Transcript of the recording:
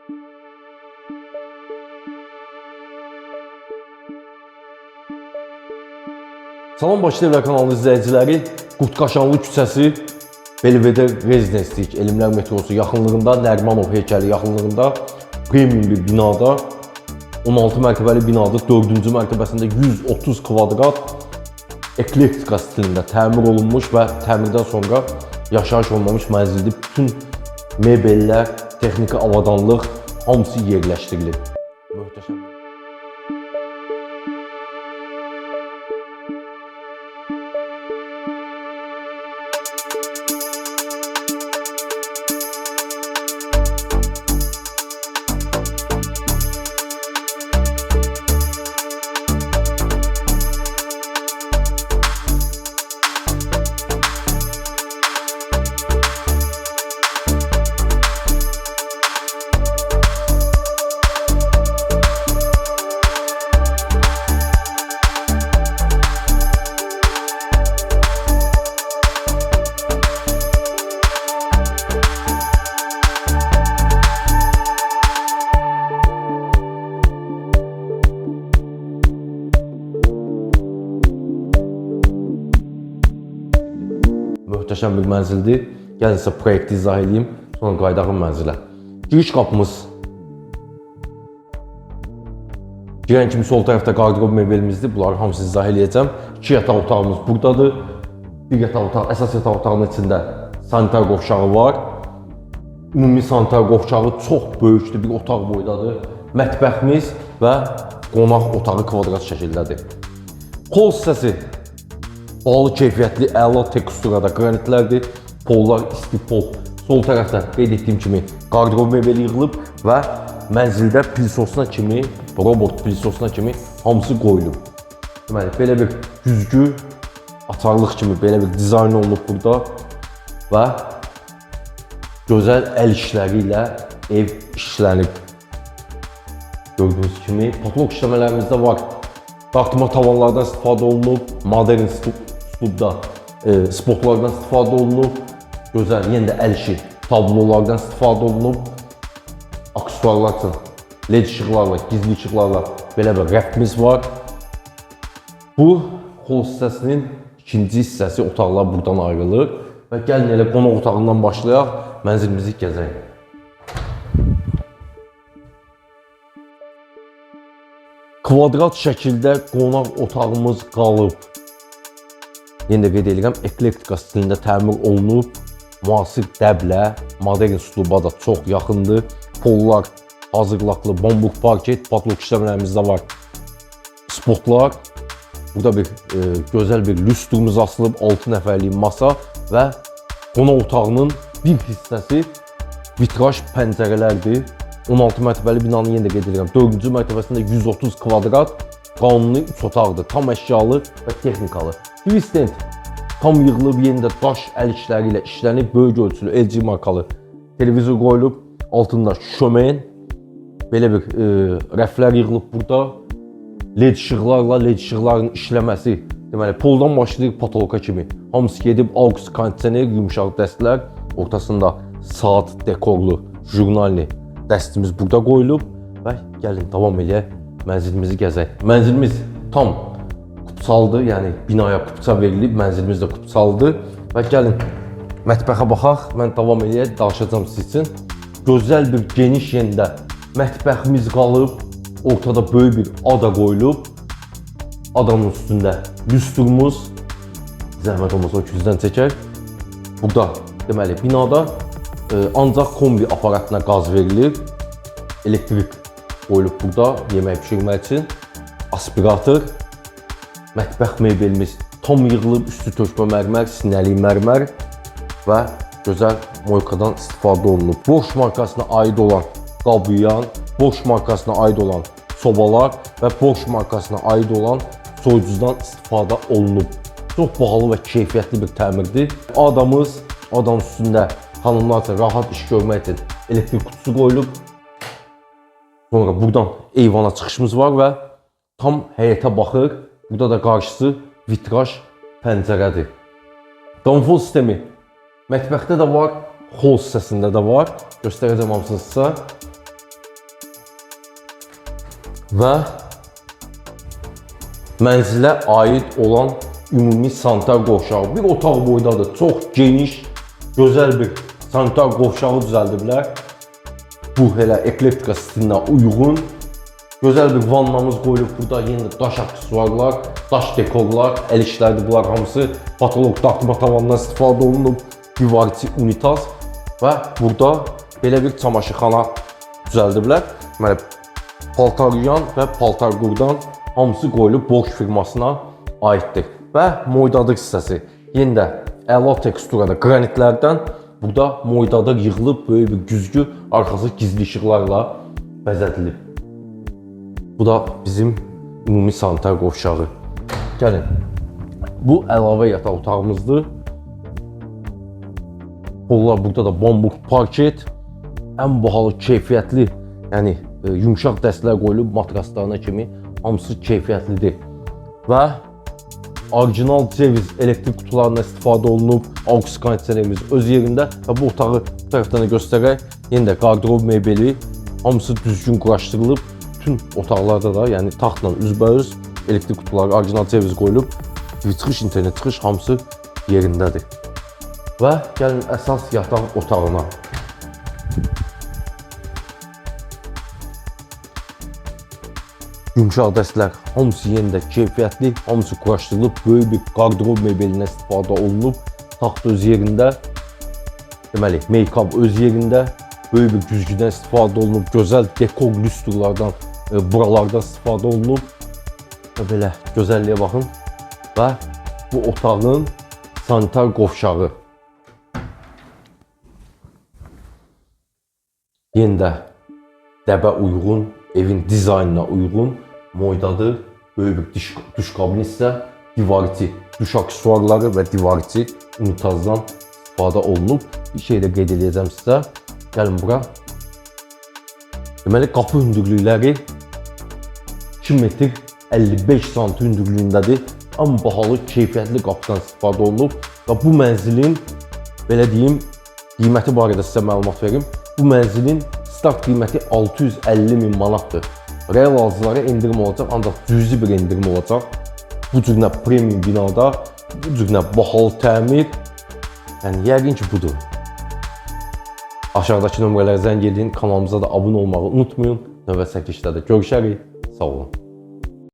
Salam Bakı Evlər kanalının izləyiciləri, Qurdqaşanlı küçəsi, Belveder Residence Elmlər metrosu yaxınlığında, Nərimanov heykəli yaxınlığında premium bir binada, 16 mərtəbəli binada 4-cü mərtəbəsində 130 kvadrat eklektika stilində təmir olunmuş və təmirdən sonra yaşayış olmamış mənzildir. Bütün mebellər, texniki avadanlıq hamısı yerləşdirilib. Möhtəşəm. Möhtəşəm bir mənzildir. Gəlin sizə proyekti izah edeyim, sonra qayıdaq mənzilə. Giriş qapımız girən kimi sol tərəfdə qardırob mebelimizdir. Bunları hamısını izah eləyəcəm. İki yataq otağımız buradadır. Bir yataq otağı, əsas yataq otağının içində sanitar qovşağı var. Ümumi sanitar qovşağı çox böyükdür, bir otaq boydadır. Mətbəximiz və qonaq otağı kvadrat şəkildədir. Qol hissəsi bahalı keyfiyyətli, əla teksturada qranitlərdir. Pollar isti pol. Sol tərəfdə qeyd etdiyim kimi qardırob mebeli yığılıb və mənzildə pilisosuna kimi, robot pilisosuna kimi hamısı qoyulub. Deməli, belə bir güzgü, açarlıq kimi belə bir dizayn olunub burada və gözəl əl işləri ilə ev işlənib. Gördüyünüz kimi patlok işləmələrimizdə var. Dartma tavanlardan istifadə olunub, modern üslubda spotlardan istifadə olunub, gözəl yenə də əl işi tablolardan istifadə olunub. Aksesuarlar üçün led işıqlarla, gizli işıqlarla belə bir rəfimiz var. Bu hol hissəsinin ikinci hissəsi, otaqlar buradan ayrılır və gəlin elə qonaq otağından başlayaq, mənzilimizi gəzək. Kvadrat şəkildə qonaq otağımız qalıb. Yenə də qeyd edirəm, eklektika stilində təmir olunub. Müasir dəblə, modern üsluba da çox yaxındır. Pollar hazırlaqlı bambuq parket, patlok işləmələrimizdə var. Spotlar. Burada bir gözəl bir lüstrumuz asılıb, 6 nəfərlik masa və qonaq otağının bir hissəsi vitraj pəncərələrdir. 16 mərtəbəli binanın yenə də qeyd edirəm, 4-cü mərtəbəsində 130 kvadrat qanuni 3 otaqdır. Tam əşyalı və texnikalı. TV stand tam yığılıb, yenə də daş əl işləri ilə işlənib, böyük ölçülü LG markalı televizor qoyulub, altında şömen, belə bir rəflər yığılıb burada. LED işıqlarla LED işıqların işləməsi, deməli poldan başlayır patoloka kimi. Hamısı gedib aux kondisioner, yumşaq dəstlər, ortasında saat dekorlu jurnalni dəstimiz burada qoyulub və gəlin davam eləyək, mənzilimizi gəzək. Mənzilimiz tam kupçalıdır, yəni binaya kupça verilib, mənzilimiz də kupçalıdır və gəlin mətbəxə baxaq. Mən davam eləyək, danışacağım siz üçün. Gözəl bir geniş yenə də mətbəximiz qalıb. Ortada böyük bir ada qoyulub. Adanın üstündə lüstrumuz. Zəhmət olmasa o küzdən çəkək. Burada deməli binada ancaq kombi aparatına qaz verilir. Elektrik qoyulub burada yemək bişirmək üçün. Aspirator, mətbəx mebelimiz tam yığılıb, üstü tökmə mərmər, sinəli mərmər və gözəl moykadan istifadə olunub. Bosch markasına aid olan qabıyan, Bosch markasına aid olan sobalar və Bosch markasına aid olan soyucudan istifadə olunub. Çox bahalı və keyfiyyətli bir təmirdir. Adamız, adam üstündə xanımlar üçün rahat iş görmək üçün elektrik qutusu qoyulub. Sonra buradan eyvana çıxışımız var və tam həyətə baxır. Burada da qarşısı vitraj pəncərədir. Domofon sistemi mətbəxdə də var, hol hissəsində də var. Göstərəcəm hamısını sizə. Və mənzilə aid olan ümumi sanitar qovşağı. Bir otaq boydadır. Çox geniş, gözəl bir sanitar qovşağı düzəldiblər. Bu elə eklektika stilinə uyğun. Gözəl bir vannamız qoyulub burada. Yenə də daş aksesuarlar, daş dekorlar, əl işləridir bunlar hamısı. Patolog dartma tavandan istifadə olunub. Divar içi unitaz və burada belə bir çamaşırxana düzəldiblər. Deməli, paltar yuyan və paltar qurudan hamısı qoyulub, Bosch firmasına aiddir. Və moydadır hissəsi. Yenə də əla teksturada qranitlərdən burada moydadır yığılıb, böyük bir güzgü, arxası gizli işıqlarla bəzədilib. Bu da bizim ümumi sanitar qovşağı. Gəlin. Bu əlavə yataq otağımızdır. Pollar burada da bambuk parket. Ən bahalı, keyfiyyətli, yəni yumşaq dəstlər qoyulub matraslarına kimi hamısı keyfiyyətlidir. Və orijinal ceviz elektrik qutularından istifadə olunub. Aux kondisionerimiz öz yerində və bu otağı bu tərəfdən də göstərək. Yenə də qardırob mebeli hamısı düzgün quraşdırılıb. Bütün otaqlarda da, yəni taxtla üzbəüz elektrik qutuları orijinal ceviz qoyulub. TV çıxış, internet çıxış hamısı yerindədir. Və gəlin əsas yataq otağına. Yumşaq dəstlər hamısı yenə də keyfiyyətli, hamısı quraşdırılıb, böyük bir qardırob mebelindən istifadə olunub. Taxt öz yerində. Deməli, make-up öz yerində, böyük bir güzgüdən istifadə olunub, gözəl dekor lüstrlardan, buralardan istifadə olunub. Və belə gözəlliyə baxın. Və bu otağın sanitar qovşağı. Yenə də dəbə uyğun, evin dizaynına uyğun moydadır. Böyük bir duş kabini isə divar içi duş aksesuarları və divar içi unitazdan istifadə olunub. Bir şey də qeyd edəcəm sizə. Gəlin bura. Deməli, qapı hündürlükləri 2 metr 55 sant hündürlüyündədir. Ən bahalı, keyfiyyətli qapıdan istifadə olunub və bu mənzilin, belə deyim, qiyməti barədə sizə məlumat verim. Bu mənzilin start qiyməti 650 min manatdır. Real alıcılara endirim olacaq, ancaq cüzi bir endirim olacaq. Bu cür nə premium binada, bu cür nə bahalı təmir, yəni yəqin ki budur. Aşağıdakı nömrələrə zəng edin, kanalımıza da abunə olmağı unutmayın. Növbəti çəkilişlərdə görüşərik. Sağ olun.